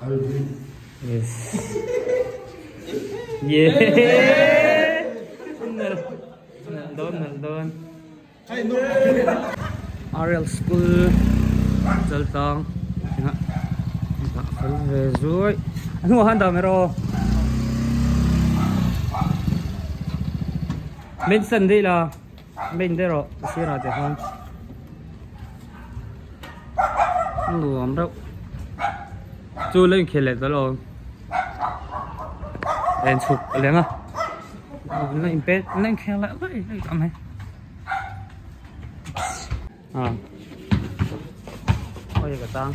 Yes. Yeah. Nalh dawn nalh dawn. RL school Chaltlang engah engah fel ve zuai a hnungah khan dah mai rawh aw main stand daih la main daih rawh a sirah te khan a nuam reuh chu la inkhel leh tawh lo en chhuk a leng a la inpen la inkhel leh daih daih ang mai. À. Ôi cái tang.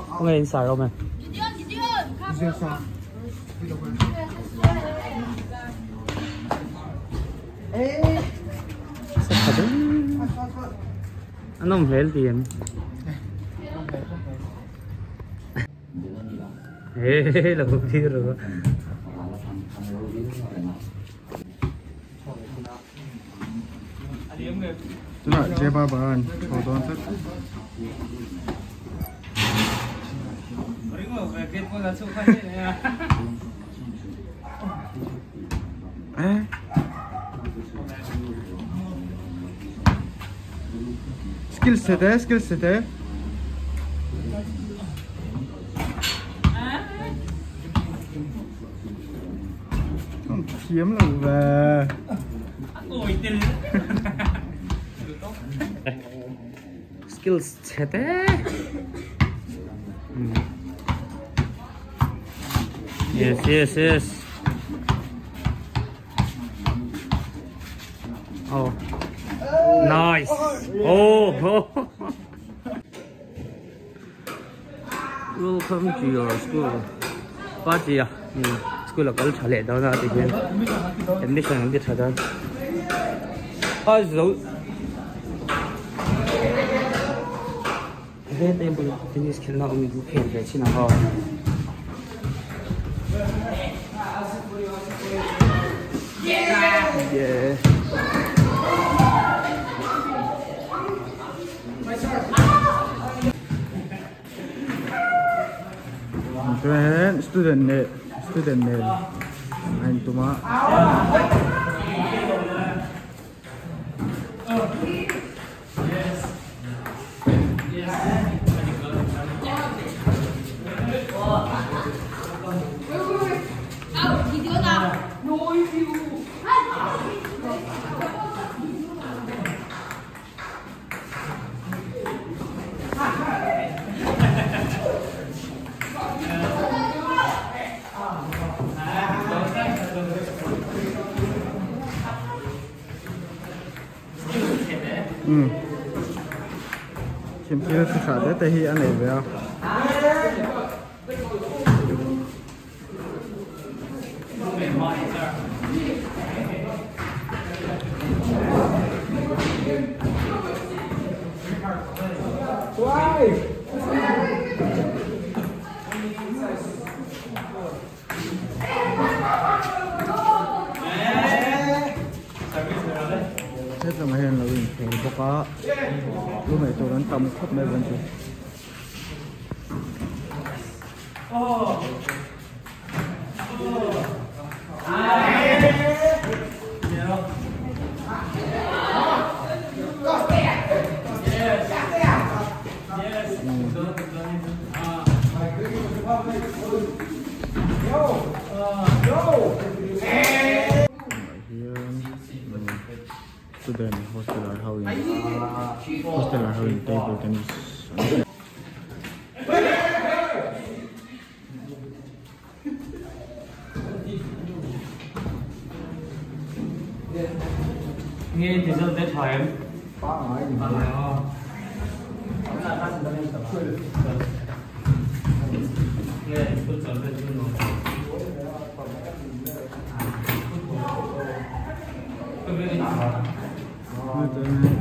Không nghe xài không mày? Anh không hết tiền. Ê, là cũng chưa rồi. Tunah Jeba Bagan chho dawn tlat. Skill set e, skill set e. Thiam lo ve. Skills chhe te. Yes, yes, yes. Oh. Nice. Oh. Oh. Welcome to your school. Party ah school a kal tha leh dawn a ti hian admission an ti tha dawn. A zo he table tennis khelhna awm in khel ve chin ang aw. Yeah. Chuan student leh student nen a intum a. Umm thil chi hrah te te hi a nei ve a. Hetlamah hian lo inkhel bawk a lu ngaih tur an tam khawp mai ban chu. Student hostel ah ho in hostel ah ho in table tennis an khel.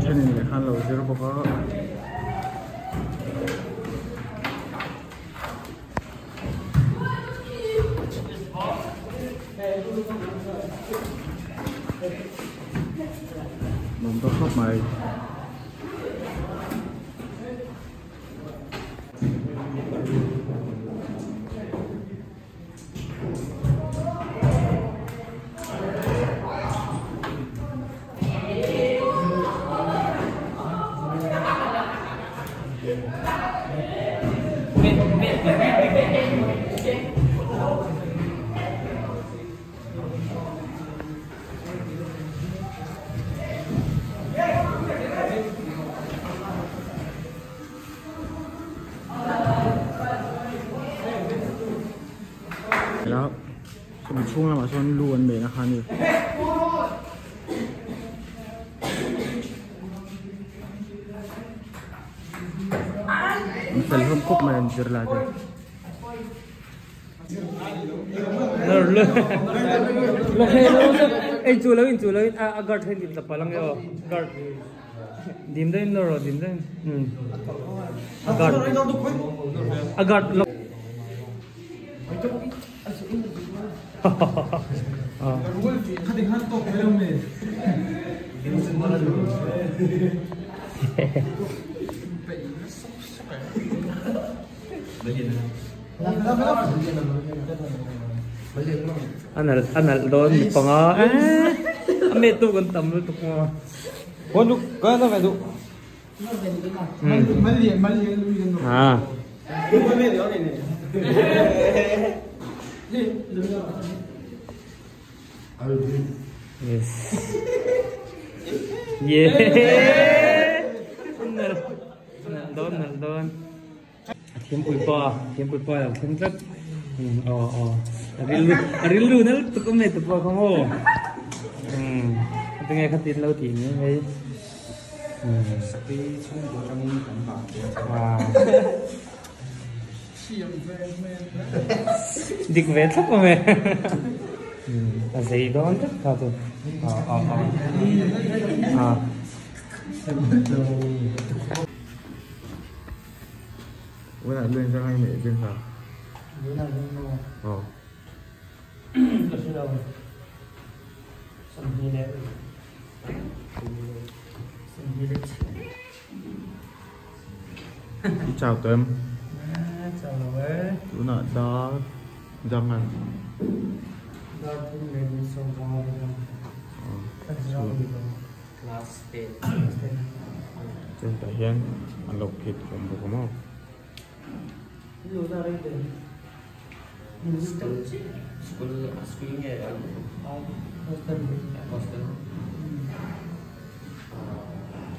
Thenin lehkha an lo zir bawk a. Nuam tawk khawp mai. Sawmi chhung lamah sawn lu an meh na kha a ni. An fel hlawm khawp mai an zir lai te. Ei chu lo in chu lo in a guard hian dim tla palang e aw guard dim deuhin nawr rawh dim deuhin a guard a guard A nalh a nalh dawn mi panga eee a met tu kan tam lutuk maw. Ah. Yes. Yeah. Nalh nalh dawn nalh dawn. A thiampui pa thiampui pa lo thleng tlat aw aw a rilru a rilru nal tuk awm nei tu pawh kha maw umm tinge khatin lo tih mai mai Sakei chhungkaw atangin kan vah teh dik ve thlap awm e a zei dawn tlat kha chu aw aw aw. Wala lu in zangai mai jing ha. Wala lu no. Oh. Ka hre lo. Sawmhnih leh sawmhnih leh chhia. I chau tawh em? Chau lo e. Tunah dar zangai. Dar thum leh ni sawm panga vel. Oh. Class 10. Chuan tah hian an lo phit awm bawk a maw. School school nge hostel hostel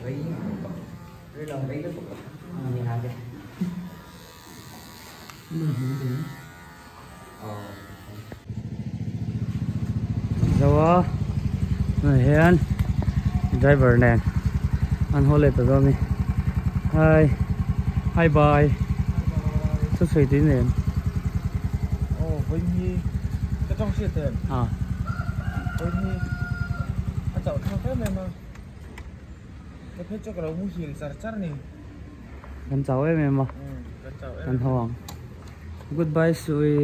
rei rei lo rei lutuk ni ha te. Zo a tunah hian driver nen an haw leh ta dawn a ni hi hi bye chu chhui tui nen aw vawiin hi ka tawng hriat em a vawiin hi a chauh thlak em em a ka phei chu ka lo muhil char char a ni. Kan chau em em a kan haw ang goodbye sui.